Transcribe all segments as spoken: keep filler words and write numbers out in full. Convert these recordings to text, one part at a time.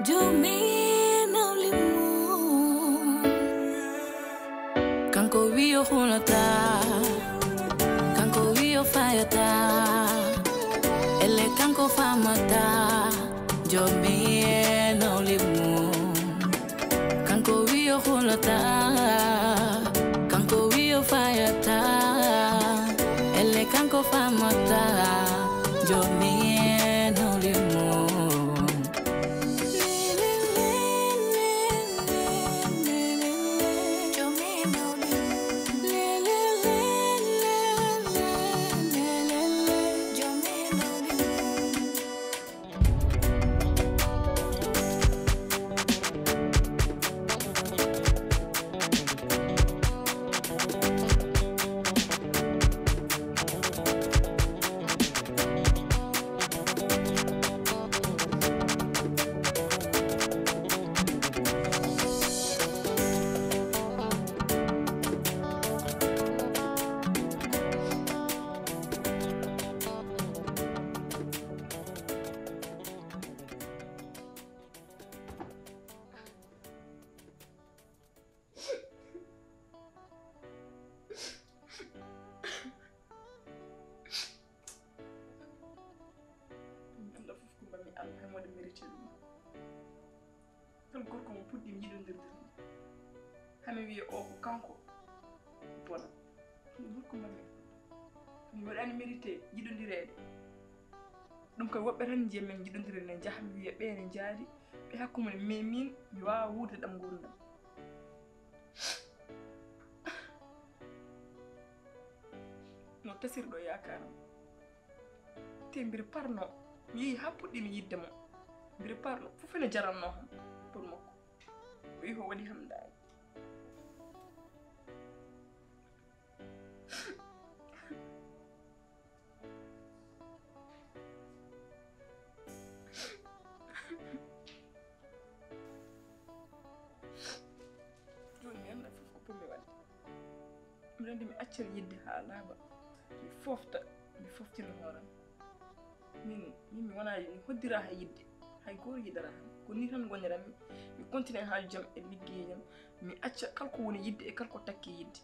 Joomi nawlimum. Kanko wi o hulata, kanko wi o fayata, elle kanko famata. Joomi nawlimum. Kanko wi o hulata, kanko wi o fayata, elle kanko famata. Joomi nawlimum. Mi anndaa fof ko mbaɗmi Allah, hay mo waɗa mérité ɗum. Kala gorko mo puɗɗiimi yiɗondirde tan, hami wiya o ko kanko bona. Ɗum gorko mbaɗmi. Mi waɗaani mérité yiɗondireede. Ɗum koye woɓɓe tan njiya min njiɗondiri ne njaha, mi wiya ɓe ne njaadi, ɓe hakkunde mum, mais min mi waawaa wuurde ɗam nguurndam. No tasirɗo yaakaaram. Te mbir parno, mi yehi haa puɗɗiimi yiɗde mo. Mbir parno, fof ene jarannoo kam pour makko. O yehi o waɗi kam daay. Jooni mi anndaa fof ko potmi waɗde. Mbiɗa anndi mi accat yiɗde haa laaɓa. Mi foofta, mi fooftino hooram. Min, min mi wonaa, mi hoddiraa hay yiɗde. Hay gooto yiɗaraa kam. Ko nii tan ngonirammi. Mi continue haaju jam e liggeyam. Mi acca kala ko woni yiɗde e kala ko takki yiɗde.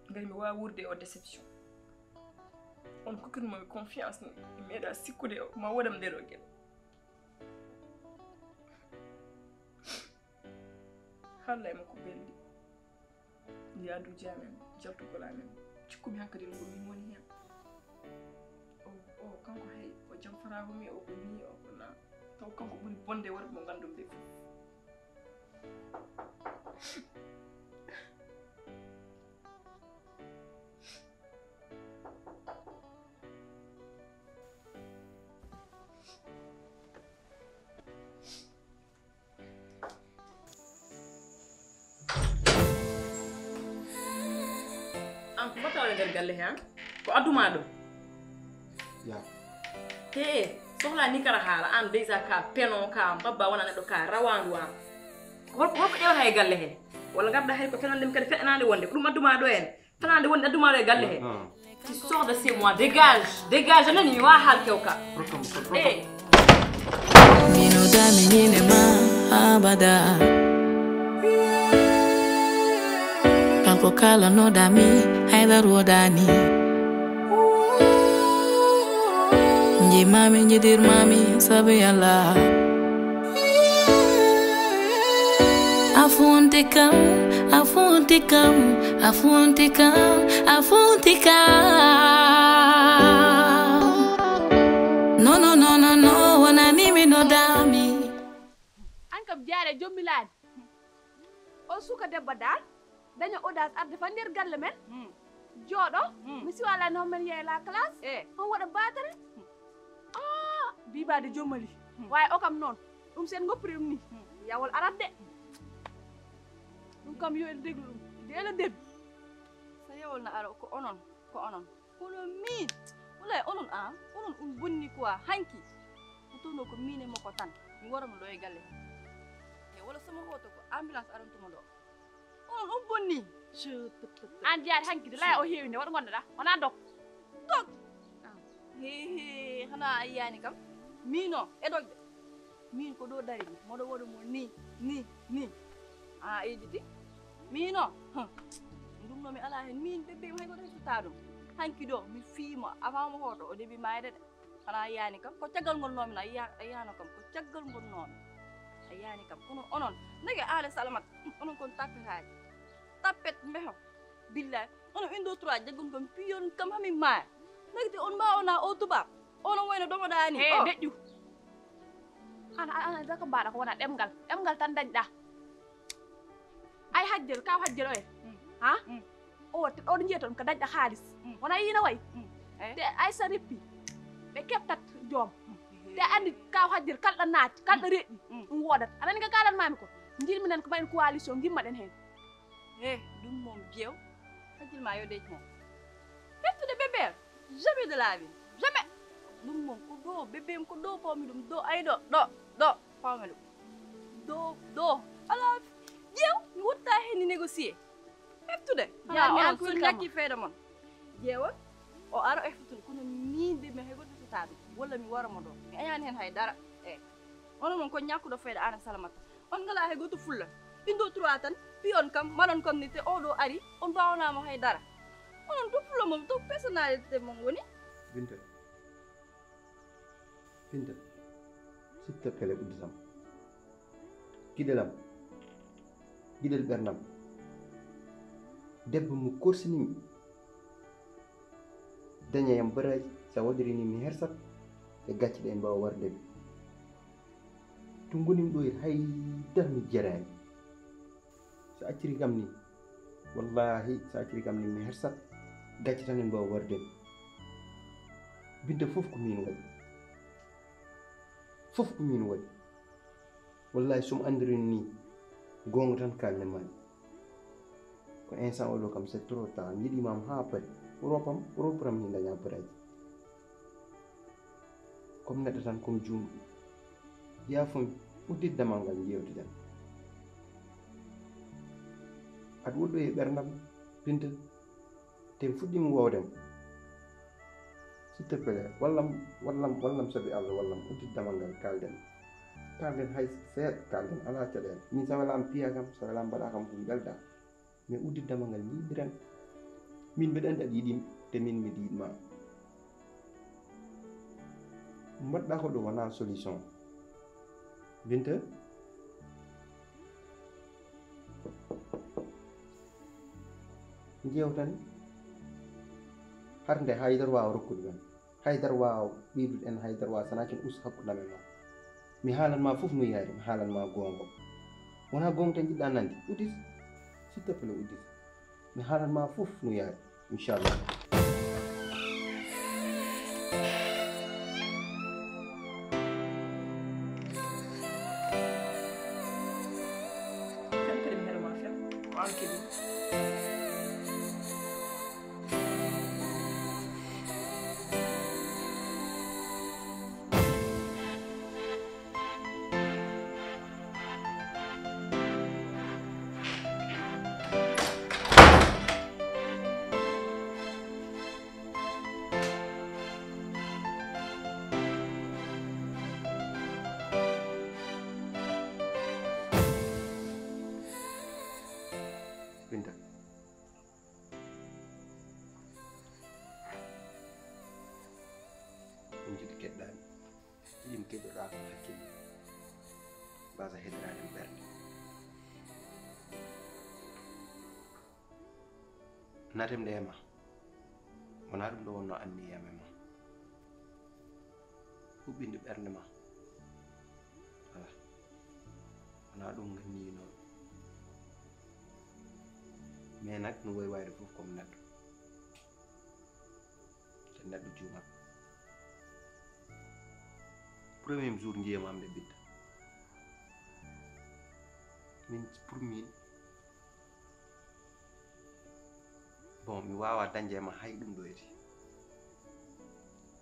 Ngam mi waawaa wuurde e o déception. On kokkirno mi confiance ni, mi meeɗaa sikkude o ma waɗam ɗee ɗoo geɗe. Haalda e makko belɗi. Yaadu jaamen, jaltugol amen. Cikkumi hankadi no ko min woni heen. O, o, kanko hay, o jam faraa ko mi, o ko nii, o ko naa. Taw kanko ɓuri bonde worɓe mo nganndumi ɓe fof. An ko mbaɗɗaa ɗo e nder galle he an? Ko addu maa ɗo? Ya. He, sohlaa ni kara haala. An déjà ka peno, ka mbabba, wona neɗɗo, ka rawaandu an. Ko hol-, ko holko ƴeewata e galle he? Walla ngarɗaa hay ko fenande mi kadi feɗɗanaande wonde ko ɗum addu maa ɗo en? Fenande wonde addu maa ɗo e galle he? Non. Tu sors de chez moi, dégage, dégage, a nani, mi waawaa haal kewka. Rokkam, rokkam. Eh. Mino dami ñine ma abada. Kanko kala no dami, haydar wodani. Njimami, njidirmami, sabi Allah. A funti kam, a funti kam, a funti kam, a funti kam. No, no, no, no, no, wonani mi no dami. An kam jaare jommilaani. On suka debbo daal, daña audace arde fa nder galle men. Hmm. Jooɗo, hmm, mi siwala no men yeela classe. Eh. On waɗa batare. Hmm. Ah, bibaade jommali. Hmm. Waaye o kam noon, ɗum sen ngoppiri ɗum ni. Hmm. Yawol arat de. Ɗum kam yo en déglu ɗum. Dès le début. So yawol na ara ko onon, ko onon. Kono min, wallahi onon an, onon ɗum bonni quoi, hanki. Ko tono ko min e makko tan. Mi wara mo ɗo e galle. E wala sama hoto ko ambulance arantuma ɗo. Onon on bonni. An jaari hanki de laya o heewi nde waɗa ngonnoɗa. Wona dog. Dog. He he hana a yiyani kam. Mino e dogde. Min ko ɗo dari mi, moɗo waɗa mo ni, ni, ni. A ejiti? Min o? Huh. Ɗum ɗo mi alaa heen. Min bébé mi hay goto hettata ɗum. Hanki ɗo mi fii mo, avant mo hoto, o debi maayde de. Xanaa a yiyaani kam, ko caggal ngonnoomi no, a yiya-, a yiyaano kam, ko caggal ngonnoomi. A yiyaani kam, kono onon, ndeke aan e Salamata, onon kon tappetaaji. Tappet mbeho. Billaay, onon une, deux, trois, jaggon kam, piyon kam, haa mi maaya. Ndeke on mbaawanaa o tubaab, onon wayno domoɗaa ni. He, o. Deƴƴu. An, an, an, daka mbaɗa ko wona ɗemngal. Ɗemngal tan dañɗa. Ay hajjel, kaw hajjel oye. Mm. Ha? Mm. O, oɗo jiya toon ko dañɗa haalis. Mm. Wona yiina wayi. Mm. Eh? Te ay sa reppi, ɓe keɓtat joom. Mm. Te anndi kaw hajjel, kalɗa naati, kalɗa reɗɗi, mm, ɗum woodat. A nani ko kalan mami ko? Njilmi nan ko mbaɗen coalition, ngimma ɗen heen. Eh, ɗum moom jeew. Hajjil ma yo deej moom. Hettude bébé am. Jamais de la vie. Jamais. Ɗum moom ko ɗo bébé am ko ɗo pawmi ɗum. Ɗo ay ɗo. Ɗo. Ɗo. Pawmi ɗum. Ɗo. Ɗo. Ala jeew. Mi wotta heen ni négocier. Hettude. Jaa, mi an on sun welcome. Ñakki fayda mon. Jeewon. O ara o heftude. Kono min de mi hay goto hettata ɗum. Walla mi wara mo ɗo. Mi añaani heen hay dara. Eh. Onon noon ko ñakkuɗo fayda aan e Salamata. On ngalaa hay gooto fulla. Une, deux, trois tan, piyon kam, mbaɗon kam ni, te oɗo ari, on mbaawanaa mo hay dara. Onon to fulla mon, to personnalité mon woni. Binta. Binta. S'il te plaît, udditam. Giɗelam. Giɗel ɓerdam. Debbo mo korsinimi. Daña yam baraaji, so a waɗirii ni mi hersat, e gacce ɗe mbaawa warde mi. To ngonimi ɗo hay dara mi jeraani. So acciri kam ni, wallaahi, so acciri kam ni mi hersat, gacce tan en mbaawa warde mi. Binta, fof ko miin waɗi. Fof ko miin waɗi. Wallaahi, so mi anndirii ni, goonga tan kaalne maa. Ko instant oɗo kam, c'est trop tard. Mi yiɗi maam haa pari. Ropam, ropuram ni daña baraaji. Comme neɗɗo tan, comme juumɗo. Yaafo mi, uddit damal ngal njeewtiden. Aɗa woɗɗoyi e ɓerdam, Binta. Te mi fuɗɗiima woowde mo. S'il te plaît, wallam, wallam, wallam sabi Allah, wallam, uddit damal ngal, kaalden. Kaalden hay seeɗa, kaalden, alaa caɗeele. Min so welaama piyaa kam, so welaama mbaɗaa kam ko mi weldaa. Mais uddit damal ngal, njiydiren. Min mbeɗa anndi aɗa yiɗi mi, te min mbiɗa yiɗ ma. Mbaɗɗa ko ɗo wonaa solution. Binta? Njeewtan. Har nde haydara waawa rokkude men. Haydara waawa ɓeydude en, haydara waawa, sana ken us hakkunde amen ma. Mi haalan ma fof no yaari, mi haalan ma goonga. Wonaa goonga tan njiɗɗa nande. Udis, s'il te plaît, udis. Mi haalan ma fof no yaari, inchallah. Fen kadi mi heɗo ma fen. Ko an keɓi. Binta. Ɗum jiɗi keɗɗaani. Ɗum keɗoɗaa ko hakkille. Mbasa heɗiraade ɓernde. Natem ɗe e ma. Wonaa ɗum ɗo wonno anniyam e ma. Huɓɓinde ɓernde ma. Alaa. Wonaa ɗum nganniyinoo. Mais nak no woy wayde fof comme neɗɗo. Te neɗɗo juumat. Premier jour njiyam am nde Binta. Min pour min. Bon, mi waawaa dañde e ma hay ɗum ɗo eti.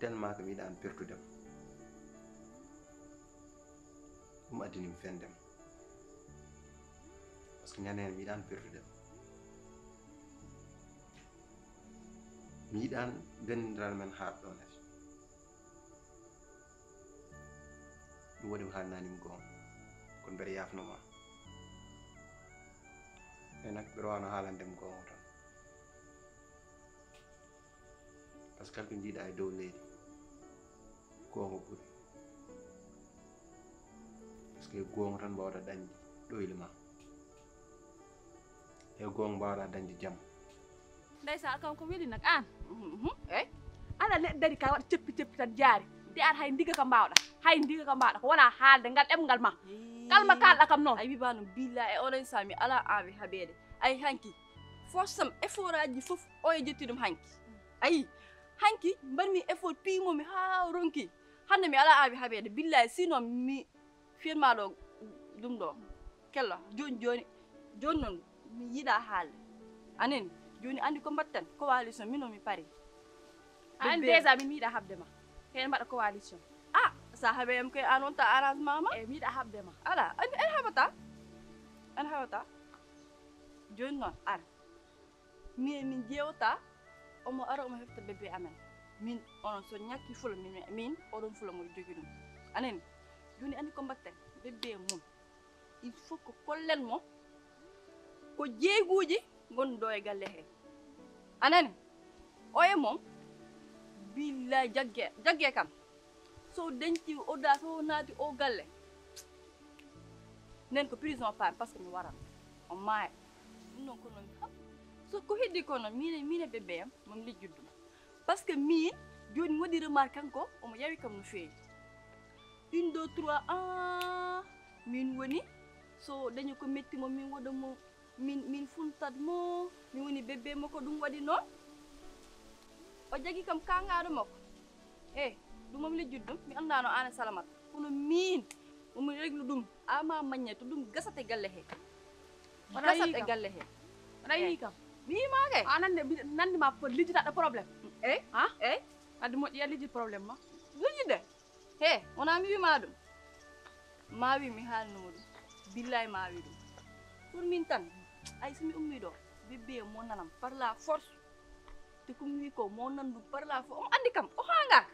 Tellement que mi yiɗaani pertude ma. Ɗum addini mi fende ma. Parce que ñande heen mi yiɗaani pertude ma. Mi yiɗaani ganndindiral men haaɗ ɗoon eti. Mi Waɗi mi haalnaani mi goonga. Kono mbeɗa yaafno ma. E nak mbeɗa waawno haalande mi goonga tan. Par ce que kala ko njiiɗa e dow leydi, goonga ɓuri. Par ce que goonga tan mbawɗa dañde ɗoyli ma. E goonga mbawɗa dañde jam. Ndeysa, kam ko weli nak aan. Mhm. Ey. Ala neɗɗo dari ka waɗa ceppi ceppi tan jaari. De ar hay ndiga ka mbawɗa. Hay ndiga ka mbawɗa. Ko wona haalde ngal ɗemngal ma. Kalma kalɗa kam noon. Ay, wiba no billa e onon sami ala awi haɓeede. Ay, hanki. Force am, effort aji fof o e jetti ɗum hanki. Ayi, hanki mbaɗmi effort, piimomi haa ronki. Hannde mi alaa aawi haɓeede, billaay, sinon mi firma ɗo ɗum ɗo. Kello, jooni, jooni, jooni noon, mi yiɗaa haalde. Anen, jooni anndi ko mbaɗten, coalition, min o mi pari. An déjà min mi yiɗaa haɓde ma. Heen mbaɗa coalition. Ah, so a haɓe yam koye an wonta arrangement ma? Eyi, mi yiɗaa haɓde ma. Alaa, en, en haɓata. En haɓata. Jooni noon, ar. Min, min jeewta, omo ara, omo hefta bébé amen. Min, onon so ñakki fulo, min, min, oɗon fulo mo jogi ɗum. Anani, jooni anndi ko mbaɗten? Bébé mum. Il faut ko kollen mo ko jeeguuji ngonɗo e galle he. Anani, oye mum, billaay jagge, jagge kam. So denci o da, so naati o galle. Nen ko prison paam, par ce que mi waran. O maaya. Ɗum noon ko noon, ha, so ko heddi ko noon, min, min e bébé am, moom lijjude ɗum. Par ce que min, jooni mi waɗi remarque kanko, omo yawi kam no feewi. Une, deux, trois, ah, min woni, so dañi ko metti mo, min waɗa mo, min, min funtat mo, min woni bébé mo, ko ɗum waɗi noon. O jagi kam kangaaɗo makko. Eh, ɗum moom lijjude ɗum, mi anndaano aan e Salamata. Kono min, omo reglu ɗum, ama maññe, to ɗum gasat e galle he. Wona gasat yii e kam. Galle he. Wona yii kam. Mi yii ma kay. A nande, mi nandi ma ko lijjitaɗo problème. Eh? Ha? Eh? Addi moƴƴi a lijjit problème ma. Lijjide? He, wona mi wi ma ɗum. Ma wi mi haalnuma ɗum. Billaay ma wi ɗum. Pour min tan, ay so mi ummi ɗo, bébé mo nanam par la force. Te ko mi wi ko mo nan ɗum par la force. Omo andi kam, o hangaka.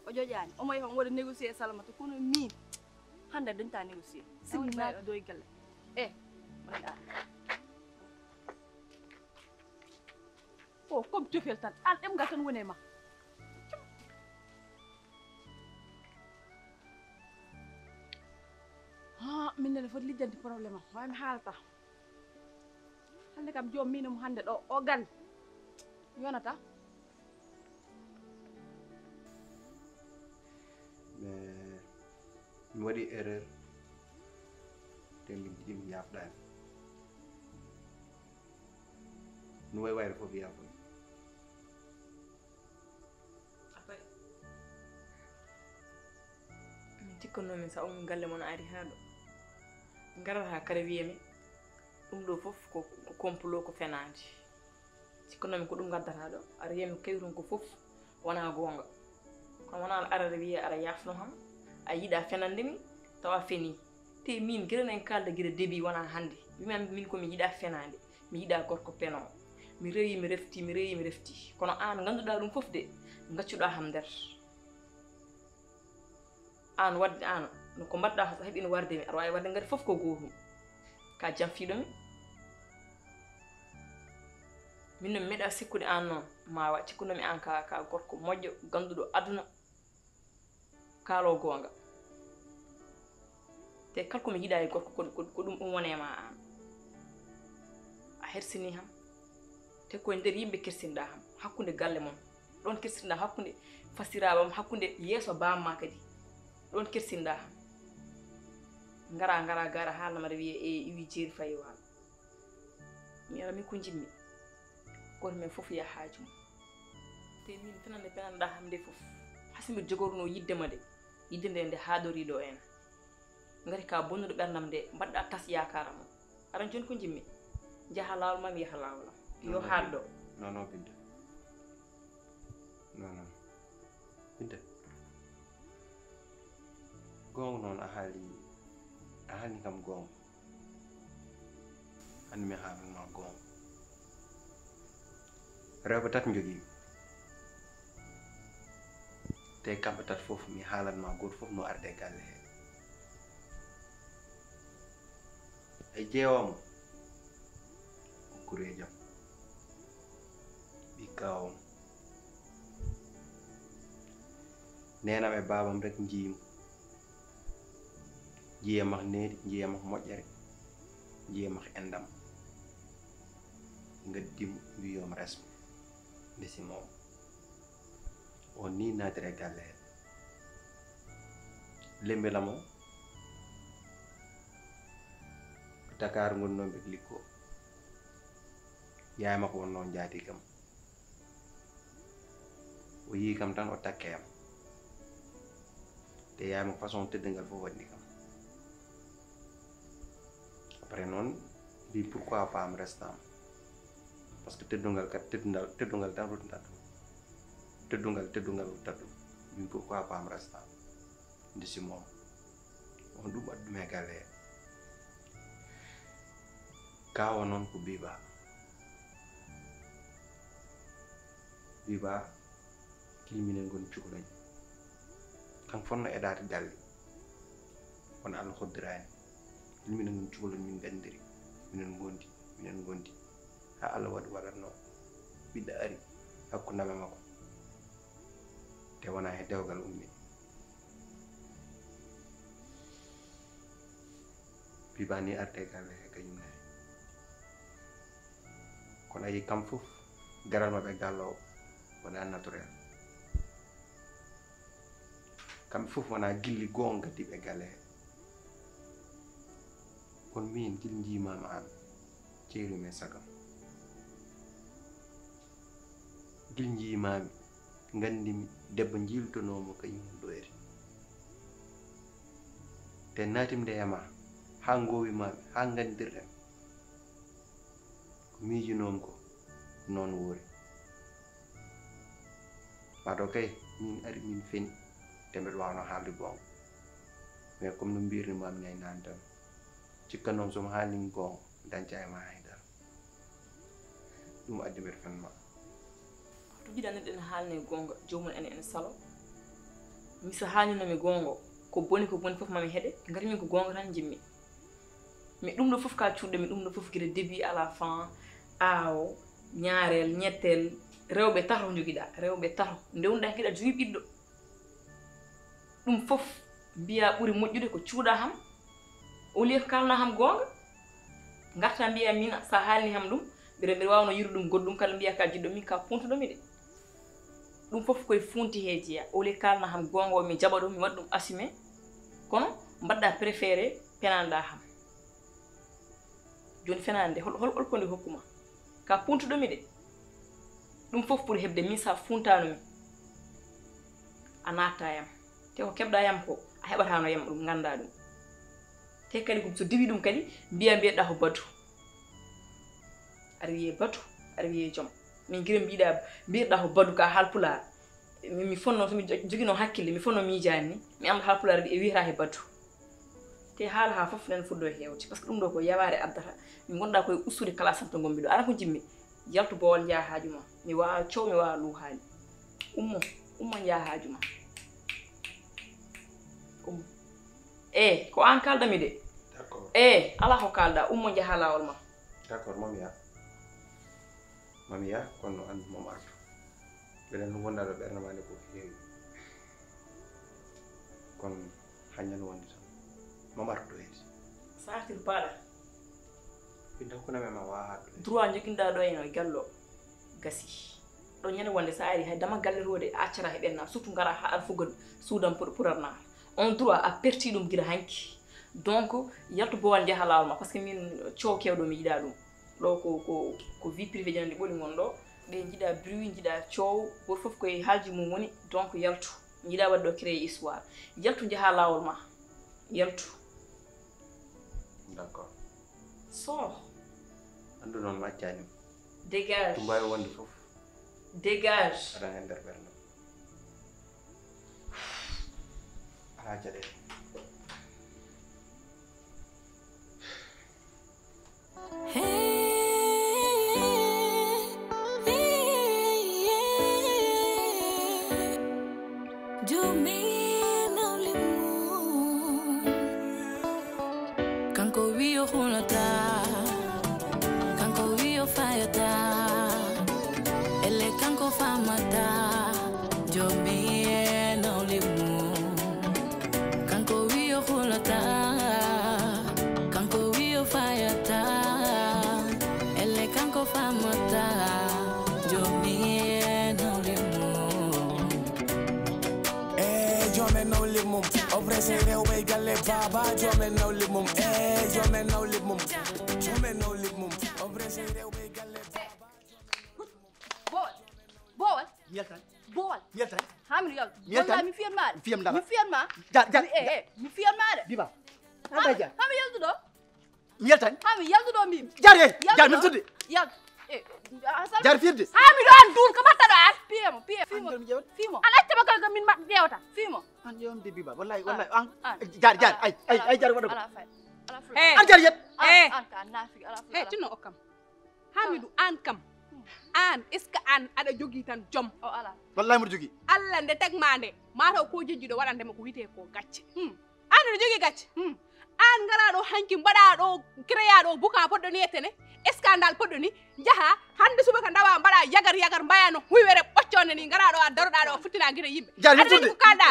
O joƴaani. Omo yaha omo waɗa négocier e Salamata. Kono min, hannde dañta négocier. Simi naati ɗo e galle. Eh, woni an. O, comme cofel tan. An ɗemngal tan woni e ma. Ha, min nene foti lijjanti problème am. Way mi haalata. Hannde kam joom min mo hannde ɗo, o gan. Yonata. Mais mi waɗi erreur. Te min jiɗi mi yaafɗaani. No way wayde fof yaafoy. Après, min cikkanno min sa ummi galle mon a ari haa ɗo. Ngarata haa kara wiya mi, ɗum ɗo fof ko, ko complot, ko fenaande. Cikkanno min ko ɗum ngaddata ɗo. Aɗa wiya mi kayrum ko fof wona goonga. Kono wona aɗa ara wiya aɗa yaafno ham, a yiɗa fenande mi, tawa feni. Te min, gila en kalda gila début wona hannde. Wima min ko mi yiɗa fenaande, mi yiɗa gorko peno. Mi rewi, mi refti, mi rewi, mi refti. Kono aan ngannduɗaa ɗum fof de, ngaccuɗaa ham nder. Aan waɗde aan, no ko mbaɗɗaa so heɓino warde mi, aɗa waawi waɗde ngati fof ko gootum. Ka janfiiɗo mi. Min no mi meɗa sikkude aan noon, ma wa cikkunomi aan ka, ka gorko moƴƴo, ganduɗo aduna, kaalo goonga. Te kala ko mi yiɗa e gorko, ko, ko, ko ɗum, ɗum wone ma aan. A hersini ham. Te koye nder yimɓe kirsinɗa ham, hakkunde galle mon. Ɗon kirsinɗa hakkunde fasiraaɓe am, hakkunde yeeso baam ma kadi. Ɗon kirsinɗa ham. Ngara, ngara, gara haalna mbaɗa wiye e iwi jeeri fayi waalo. Mi ara mi ko njimmi. Goto men fof yaha haaju mum. Te min penande penanɗa ham nde fof. Hasi mbiɗa jogorno yidde ma de. Yidde nde nde haaɗori ɗo ena. Ngati ka bonnuɗo ɓerdam nde, mbaɗɗa tas yaakaara mum. Aran jooni ko njimmi. Njaha laawol ma, mi yaha laawol am. Yo haad ɗo. Non, non, Binta. Non, non. Binta. Goonga noon a haali, a haalni kam goonga. Hannde mi haalan ma goonga. Rewɓe tati njogii. Te kamɓe tati fof mi haalan ma gooto fof no arde e galle he. Jeewam, o kureejam, ɓi kaawam. Neenam e baabam rek njiimi. Njiye mak needi, njiye mak moƴƴere, njiye mak enɗam. Ngaddi mo, mbiyoom resmo, ndesi moom. On ni naatiri e galle he. Lembe lamo, Dakar ngonnoomi e liggoo. Yaay makko wonnoo njaati kam. O yii kam tan, o takke yam. Te yaay makko façon teddungal fof waɗni kam. Après noon, mbi pourquoi pas mi resta? Parce que teddungal kat, teddungal, teddungal tan ruttat ɗum. Teddungal, teddungal ruttat ɗum. Mbi pourquoi pas mi resta? Ndesi moom. On ɗum addu mi e galle he. Kaawa noon ko Biba. Biba, gila minen ngoni cukalel. Kan fotno edaade galle. Kono Allah hoddiraani. Gila minen ngoni cukalel, min nganndiri. Minen ngondi, minen ngondi. Haa Allah waɗi waɗatno ɓiɗɗo ari hakkunde am e makko. Te wonaa he dewgal ummi. Biba ni arde galle he kañum ne. Kono a yii kam fof, garal maɓɓe galle o wonaa naturel. Kamɓe fof wonaa gilli goonga ngaddi ɓe galle he. Kono miin gila njiimaami aan, ceerumi e sagam. Gila njiimaami, nganndimi debbo njiiltonoomo kañum ɗoyri. Te naatimi nde he ma, haa ngoowimaami, haa nganndirɗen. Ko miijinoomi ko noon woori. Maa ɗo kay, min ari, min feni, te mbeɗa waawno haalde goonga. Mais comme no mbirni maa mi nayi naan tan, cikka noon so mi haalni goonga, mi dañca e maa hay dara. Ɗum addi mbeɗa fen ma. To jiɗa neɗɗo ene haalne goonga, joomum ene, ene salo. Mi so haalnino mi goonga, ko boni, ko boni fof mami heɗe, ngati min ko goonga tan njimmi. Mi ɗum ɗo fof ka cuuɗɗo, mi ɗum ɗo fof gila début à la fin, aawo, ñaarel, ñettel, rewɓe tato njogiɗa, rewɓe tato. Nde wonɗa giɗa jogi ɓiɗɗo. Ɗum fof mbiya ɓuri moƴƴude ko cuuɗa ham, au lieu ko kalna ham goonga. Ngarta mbiya min sa haalni ham ɗum, mbiɗa, mbiɗa waawno yirude ɗum goɗɗum, kala mbiya ka jiɗɗo min, ka puntuɗo mi de. Ɗum fof koye funti he jeeya, au lieu kalna ham goonga o, mi jaɓa ɗum, mi waɗa ɗum assumé. Kono mbaɗɗa préféré penanɗa ham. Jooni fenaande nde, hol, hol, hol ko nde hokkuma? Ka puntuɗo mi de. Ɗum fof pour heɓde min sa funtano mi. A natta yam. Te ko keɓɗa yam ko, a heɓatano yam ɗum, ngannda ɗum. Te kadi ko so diwi ɗum kadi, mbiya mbiyɗa ko batu. Aɗa wiye batu, aɗa wiye joom. Min gila mbiɗa, mbiyɗa ko batu ka haalpulaar. Mi, mi fonno, so mi jo-, jogino hakkille, mi fonno miijaani ni, mi annda haalpulaar e wiyata he batu. Te haala ha fof nen fuɗɗo e hewde, parce que ɗum ɗo ko yawaare addata. Min ngonɗa koye ustude kala sabto ngonmi ɗo. Ara ko jimmi, yaltu boowal njaha haaju ma. Mi wawa coow, mi wawa luuhaali. Ummo, ummo njaha haaju ma. Ummo. E, ko an kalɗa mi de. D'accord. E, ala ko kalɗa, ummo njaha laawol ma. D'accord, mami ya. Mami ya, kono an mom artu. Mbeɗen ɗum wonda ɗo ɓernde ma nde ko heewi. Kono hañan wonde tan. Mom artu ɗo hedi. Sa artir paɗa. Pinta kuna me ma wa artu. Droit joginɗa ɗo eno e gallo. Gasi. Ɗo ñande wonde sa ari hay dama galle rode a accata he ɓenna. Surtout ngara ha alfugol suudan pour, pour arna. On droit a perti ɗum gila hanki. Donc, yaltu bowal njaha laawol ma, parce que min coow kewɗo mi yiɗa ɗum. Ɗo ko, ko, ko vie privée jandi ɓoli ngon ɗo. Ɓe jiɗa bruit, jiɗa coow, goto fof koye haalji mum woni, donc yaltu. Jiɗa waɗde ɗo créer histoire. Yaltu njaha laawol ma. Yaltu. D'accord. So. Anndu noon mi accani mo. Dégage. Ɗum mbawi wonde fof. Dégage. Aɗa e nder ɓernde. Alaa caɗeele. Kanko Wiyo hulata, kanko wiyo fayata, ele kanko famata, jomi e nawle mum. Kanko wiyo hulata, kanko wiyo fayata, ele kanko famata, jomi e nawle mum. Eh, jomi e nawle mum. O pressé rewɓe e galle baba, jomi e nawle mum. Eh, jomi e nawle mum. Jomi e nawle mum. O pressé rewɓe e galle baba. Boowal. Boowal. Miyal tan. Boowal. Miyal tan. Haa mi yaltu. Miyal tan. Wallahi mi fiyat ma de. Mi fiyat ma. Mi fiyat ma. Ja, ja, mi, eh, ja. Eh, mi fiyat ma de. Biba. Haa mi yaltu ɗo. Miyal tan. Haa mi yaltu ɗo mbimi. Jaari, eh, jaari, mi fiyat de. Yal. Eh, a sal. Jaari fiyat de. Haa mi ɗo an duul ko mbaɗta ɗo an. Piye mo, piye, fimo. An mi ƴeewat. Fimo. An acca ma kala ko min mbaɗ ƴeewata. Fimo. An ƴeewam de Biba. Wallahi, wallahi. An, an. Jaari, jaari. Ala, ay, ay, ala, ay, jaari waɗa ko. Ala fay. Ala fay. Eh. An jaari yet. An, eh, an ka nafi, ala fay. Hey, ala tinno fay. Okkam. Hamidu, an kam. An, est-ce que an aɗa jogii tan jom? O ala. Wallahi mboɗo jogii. Allah nde tagma nde, mataw ko jejjiɗo waɗande ma ko wiyetee ko gacce. Hmm. An aɗa jogii gacce. Hmm. An ngara ɗo hanki mbaɗa ɗo créa ɗo buka poɗɗo ni ettene, scandale poɗɗo ni, njaha hannde subaka ndawa mbaɗa yagar yagar mbaya no huywere ɓocconde ni ngara ɗo a daroɗa ɗo a futtina gite yimɓe. Jaari, aɗa nani ko kalɗa.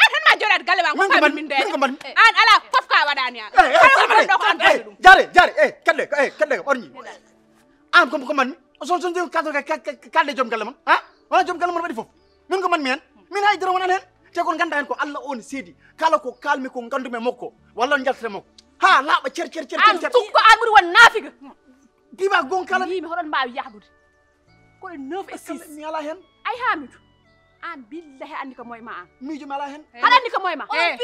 An tan ma jooɗaade galle ma, min ko mbaɗmi, min ko mbaɗmi. An ala fof ka waɗani an. Eh, eh, kala ko ɗo ko an waɗi ɗum. Jaare, jaare, eh, kedde, eh, kedde ko ɓorni. An ko, ko mbaɗmi. Son, son, son, ka, ka, ka, ka, kalde joom galle mon. Ha? Wona joom galle mon waɗi fof. Min ko mbaɗmi hen. Min hay dara wonani hen. Te kon ganda hen ko Allah on seedi. Kala ko kalmi ko ngandumi e makko. Walla on jaltata makko. Ha, laaɓa cer, cer, cer, cer, cer. An sukko an ɓuri won naafiga. Biba gon kala. Mbimi hoɗon mbaawi yahdude. Ko e neuf et six. Mi ala hen. Ay Hamidou. An billahi andi ko moy ma an. Miijo mi ala hen. Haɗa andi ko moy ma. Eh.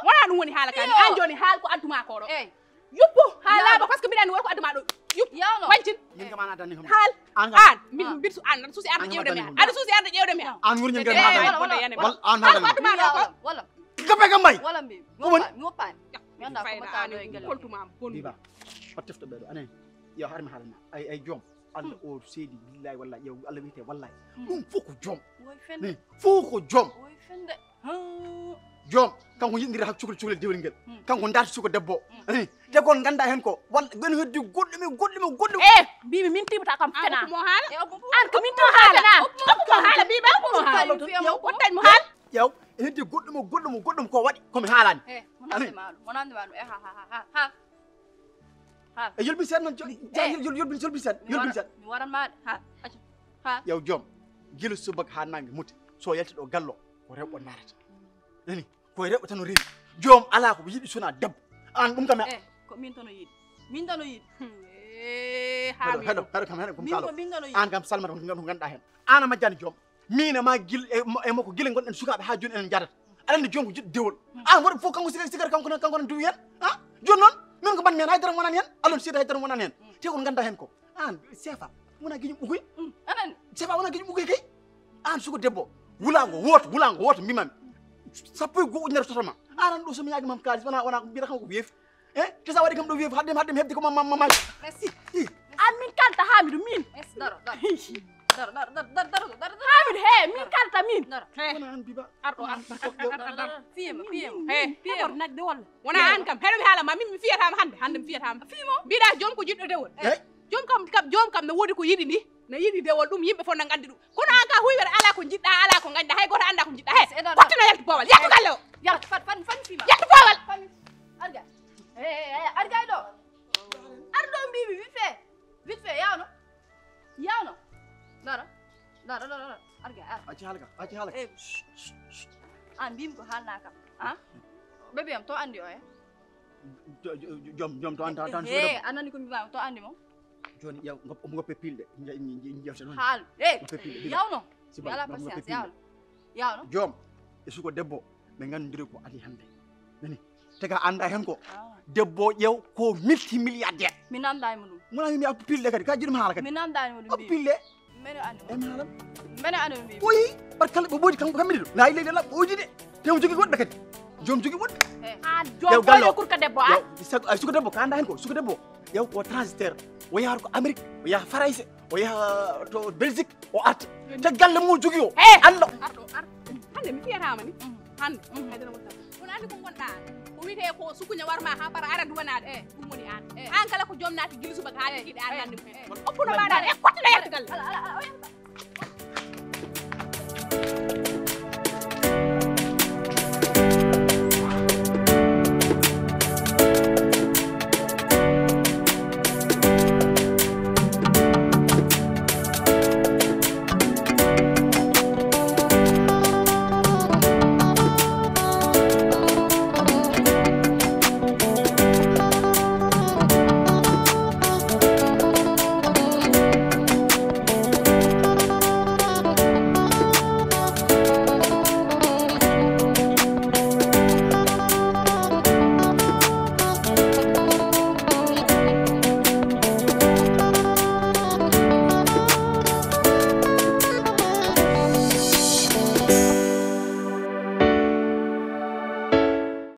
Wona ɗum woni haala kan. An joni haal ko adduma ko ɗo. Eh. Yuppu. Haala ba parce que mbiɗa andi won ko adduma ɗo. Yuppu. Yawno. Wancin. Min kam an adani kam. Haal. An kam. An. Min mbiɗ su an. Aɗa suusi arde ƴewde mi. Aɗa suusi arde ƴewde mi. An woni ngel haala. Walla an haala. Walla. Walla. Ko be kam bay. Walla mbi. Ko woni? Mi woppani. Mi anda ko mbaɗɗa ɗo e galle. Koltuma am bon. Biba. Pat tefto ɓeɗo. Anen. Yo har mi haalana. Ay, ay joom. Allah o seedi billahi wallahi, ƴeew Allah wiyete wallahi. Hmm. Ɗum fof ko joom. Woy fende. Hmm. Fof ko joom. Woy fende. Hmm. Joom, kanko yiɗindira hak cukalel, cukalel dewel ngel. Hmm. Kanko darti suka debbo. Hmm. Eh, te kon ganda hen ko. Walla gën heddi goɗɗum e goɗɗum e goɗɗum. Eh, mbimi min tibata kam fena. An ko mo haala? Eh, an ko min tibata fena. Ko mo haala, mbimi ko mo haala. Yo, wattani mo haal. Ƴeew, heddi goɗɗum e goɗɗum e goɗɗum ko waɗi, ko mi haalani. Eh, mo nande ma ɗum, mo nande ma ɗum. Eh, ha, ha, ha, ha. Ha. E yolbi sen non, yolbi sen, yolbi sen. Mi waran ma de. Ha, acca. Ha. Yow joom, gila subak ha nange muti. So yalti ɗo gallo, ko rewɓe narata. Nani? Ko rewɓe tan o rewi. Joom ala ko yiɗi sona debbo. An ɗum kam. Eh, ko min tan o yiɗi. Min tan o yiɗi. Eh, ha. Heɗo, heɗo kam, heɗo kam. Min ko min tan o yiɗi. An kam salmata ko ganduɗa hen. An a majjani joom. Min e ma gil e mo-, e makko gila gonɗen sukaaɓe ha joni enen jadata. Aɗa andi joom ko jiɗɗo dewol. An waɗa fof kanko sigar, sigar kanko nan, kanko nan duwi hen. Ha? Joni noon, min ko mbaɗmi hen, haydara wonani hen. Alon seedi haydara wonani hen. Te kon ganda hen ko. An, sefa, wona giñum ɓugoy. Anan. Sefa wona giñum ɓugoy kay. An suko debbo. Wulango wooto, wulango wooto mbimami. Sappo e go'o ujunere sotoma. An ɗo somi yaagi mam kaalis, wona, wona ko mbiyata kanko ko weefi. Eh, te sa waɗi kam ɗo wiye, haddem, haddem hedde ko ma, ma, ma, ma. Merci. An min kalta Hamidou, min. Merci, daro, daro. Daro, daro, daro, daro, daro, daro. Hamidou, he, min kalta, min. Daro. He. Wona an Biba. Arɗo, arɗo, arɗo, arɗo, arɗo. Fiyema, fiyema. He, fiyema. Nagde walla? Wona an kam, heɗo mi haala ma, min mi fiyata ma hannde, hannde mi fiyata ma. Fiyemo? Mbiɗa joom ko jiɗɗo dewol. He? Joom kam, kam, joom kam ne woodi ko yiɗi ni. Ne yiɗi dewol ɗum, yimɓe fof na nganndi ɗum. Kono an ka huywere ala ko jiɗɗa, ala ko gañɗa, hay gooto annda ko jiɗɗa. He, pottina yaltu boowal, yaltu galle o. Yaltu, fat, fat, fat, fima. Yaltu boowal. Fat, arga. He, he, he, arga e ɗo. Ar ɗo mbimi, vite fait. Vite fait, yawno. Yawno. Dara. Dara, dara, dara. Arga, ar. Acci haalka, acci haalka. Eh, shh, shh, shh. An mbimi ko haalna kam. Ha? Bébé am to anndi o, eh? Jo-, jo-, jo-, joom, joom to an, to an, to an. Eh, a nani ko mbimami, to anndi mo? Jooni ƴeew, ngop-, ngoppe pilɗe, nje-, nje-, nje-, njewte ɗon. Haal. Eh, ngoppe pilɗe, bila. Yawno. Siba, mi ala patience, yawno. Yawno. Joom, e suko debbo, ɓe nganndiri ko adii hannde. Nani? Te ka annda heen ko, debbo ƴeew ko multimilliardaire. Mi nanndaani mo ɗum. Mo nani mi appu pilɗe kadi, ka jiɗum haala kadi. Mi nanndaani mo ɗum. Appu pilɗe. Mene anu. Em halam. Mene anu mi. Oyi, par kala ɓe ɓoydi kanko kam miɗo. La ilaha illallah ɓoydi de. Te o jogi woɗɓe kadi. Joom jogi woɗɓe. An joom ko kurka debbo an. Ay suka debbo ka anda hen ko suka debbo. Yaw ko transitaire. O yaha ko Amérique, o yaha Farayse, o yaha to Belgique, o arta. Te galle mo jogi o. Allo. Arɗo, arɗo. Hande mi fiyatama ni. Hande. Haydara wonta. Kono andi ko gonɗa an. Ko Wiyetee ko sukuña warma haa para ara duwanaade. Ɗum woni aan. Aan kala ko joom naati gila subaka haa tigi ɗe aan nande mum. Oppuno mbaɗa e kotte no yalta galle.